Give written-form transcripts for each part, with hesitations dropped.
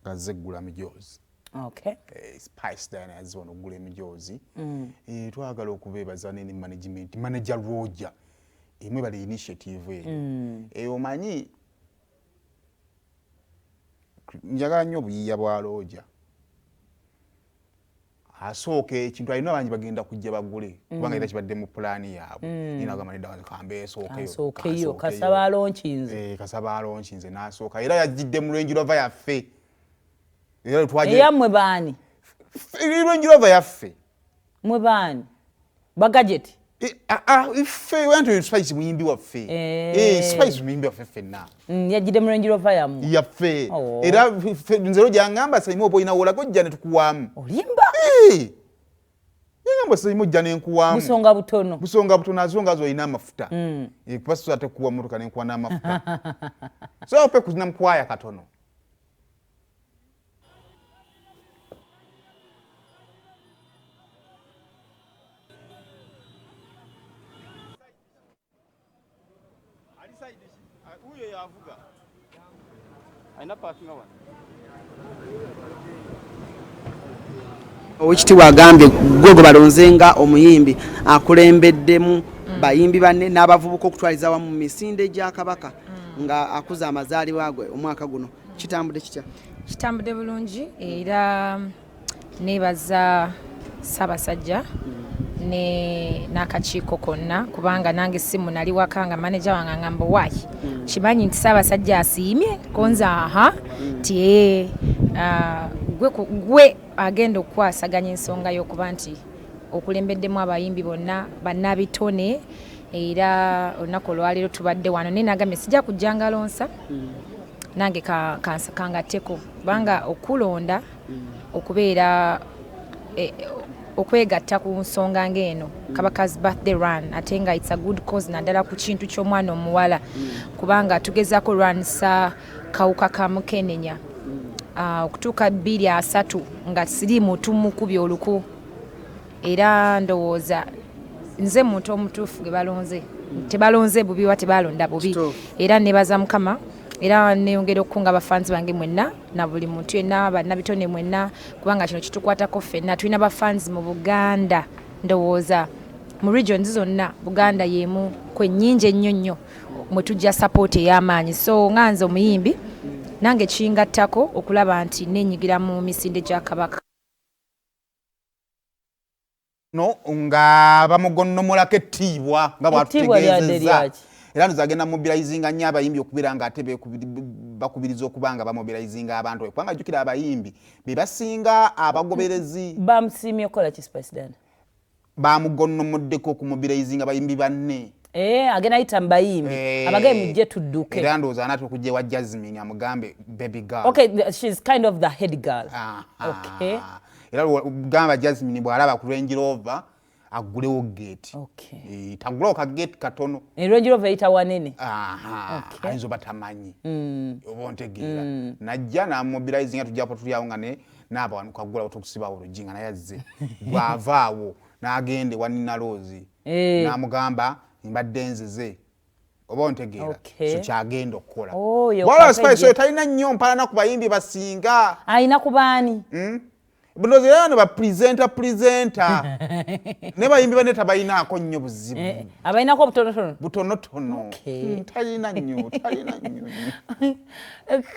Nga azze kugula mijoozi. Okay. Spice Diana yazze wano okugula emijoozi. Twagala okubeebaza ne management, manager Roger. Mwebale initiative eyo. Omanyi njagala nnyo obuyiiya bwa Roger. Asooka ekintu alina bangi bagenda kujja bagule kubanga era kibadde mu pulaani yaabwe. Naye nagamba nedda, kambeesookeyo. Kansookeyo, kasaba alonkinze. Kasaba alonkinze n'asooka, era yajjidde mu Range Rover yaffe. Era twaje Eyammwe baani? Range Rover yaffe. Mwe baani? Ba gadget? Ffe wantu Spice muyimbi waffe. Spice muyimbi waffe ffenna. Yajjidde mu Range Rover yammwe? Yaffe. Oh. Era nze gyangamba, "Saimo, oba olina wolaga ojja ne tukuwaamu." Olimba. Yangamba, "Saimo, ojja nenkuwaamu." Busonga butono. Busonga butono, azonga zo olina amafuta. Kuba sobola tekuwa motoka nenkuwa n'amafuta, so pe kuzina mukwaya katono. Huyo yavuga alina parkinga wano. Owekitiibwa agambye gwe gwe balonze nga omuyimbi akulembeddemu bayimbi banne n'abavubuka okutwaliza awamu mu misinde gya Kabaka nga akuza amazaalibwa gwe omwaka guno. Kitambudde kitya? Kitambudde bulungi, era neebaza Ssaabasajja ne n'akakiiko konna, kubanga nange simu nali waka nga maneja wange angamba, "Waayi, kimanyi nti Ssaabasajja asiimye konza aha nti ee, gwe agenda okukwasaganya ensonga y'okuba nti okulembeddemu abayimbi bonna bannabitone." Era olunaku olwaleero tubadde wano, naye nagambye sijja kujja ngalonsa, nange kangatteko, kubanga okulonda okubeera okwegatta ku nsonga ng'eno, Kabaka's birthday run, ate nga it's a good cause, naddala ku kintu ky'omwana omuwala, kubanga tugezaako olwanisa kawuka ka mukenenya. Okutuuka 2030 nga siriimu tumukubye oluku, era ndowooza nze muntu omutuufu gwe balonze. Tebalonze bubi oba tebalonda bubi. Era nebaza Mukama, era neyongera okukunga abafanzi bange mwenna na buli muntu yenna, bannabitone mwenna, kubanga kino kitukwatako ffenna. Tulina bafanzi mu Buganda, ndowooza mu regions zonna Buganda yemu kwe nnyingi ennyo nnyo mwe tujja support ey'amaanyi. So nga nze omuyimbi, nange kingattako okulaba nti nenyigira mu misinde gya Kabaka. No nga bamugonnomolako ettiibwa nga Ettiibwa lyadde bwatutegeezezza. Lyaki? Era ndoza agenda mobilizinga nnyo abayimbi okubeera nga ate bakubiriza okuba nga bamobilizinga abantu, kubanga jjukira abayimbi be basinga abagoberezi. Bamusiimye okukola ki, Spice Diana? Bamugonnomoddeko okumobilizinga bayimbi banne. Agenda yita mu bayimbi abagaye, "Mujje tudduke." Era ndowooza anaatera okujja ewa Jasmine amugambe, "Baby girl." Okay, she's kind of the head girl. Aha. Okay. Era gamba Jasmine bw'alaba ku Range Rover agulewo gate. Tagulewo ka gate katono. Range Rover eyita wanene. Aha. Okay. Ayinza oba tamanyi oba ontegeera, najja namobilizinga, tujjapo tuli awo nga ne naaba wano kagulawo tokusibawo oluggi nga naye azze. Bw'avaawo n'agenda ewa Nina Rose n'amugamba, "Mbadde nzize," oba ontegeera. So kyagenda okukola. Oh, yo Wala campaign. Spice oyo talina nnyo mpalana ku bayimbi basinga. Ayina ku baani? Ndowooza era bano bapresenter presenter ne bayimbi banne tabalinaako nnyo buzibu. Abayinako obutonotono. Butonotono. Okay. Talina nnyo, talina nnyo.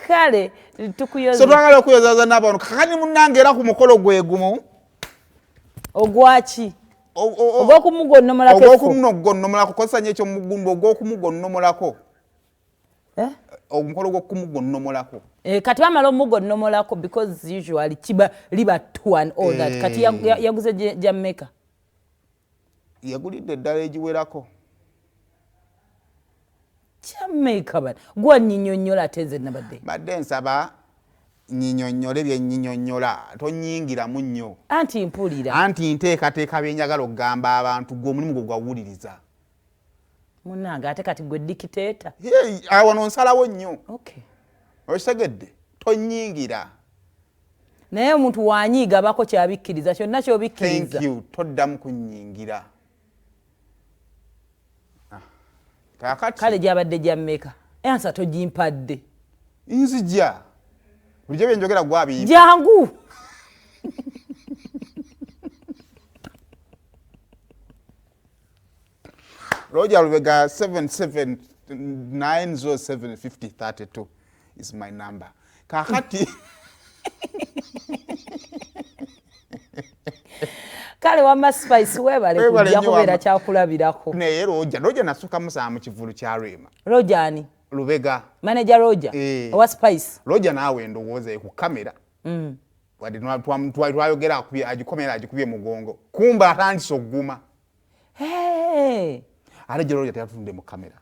Kale tukuyoza. So twagala okuyozaza n'abantu kakani munnange, era ku mukolo gwe gumu. Ogwaki? Ogwokumugonnomolako effu. Ogwokumugonnomolako, kozesa nnyo ekyomugundu, ogwokumugonnomolako. Eh? Omukolo gw'okumugonnomolako. Kati bamala omugonnomolako, because usually kiba liba two and all that. Kati yaguze gya mmeka? Yagulidde eddala egiwerako. Kyammeka bana gwanyinyonnyola, ate nze nabadde Mbadde nsaba nyinyonnyole byenyinyonnyola, tonyingiramu nnyo. Anti mpulira. Anti nteekateeka byenjagala okugamba abantu, gwe omulimu gwe gwawuliriza. Munange, ate kati gwe dictator. Wano nsalawo nnyo. Okay. Okitegedde? Tonyingira. Naye omuntu wanyiiga abako kyabikkiriza kyonna Thank kyobikkiriza. you, toddamu kunyingira. Kaakati Kale gyabadde gya mmeka? Answer togimpadde. Nzija. Bulijjo byenjogera gwabiyimba. Jangu. Roger Lubega 779075032 is my number. Kakati Kale wamma Spice webale Webale kujja nnyo kubeera wamma. kyakulabirako. Naye Roger nasooka musaba mu kivulu kya Rema. Roger ani? Lubega. Manager Roger Eh. owa Spice. Roger naawe endowooza ye ku kamera. Wadde twayogera akubye agikomera agikubye mugongo. Kumba atandise okuguma. Hey. Ate gye Roger teyatunudde mu kamera.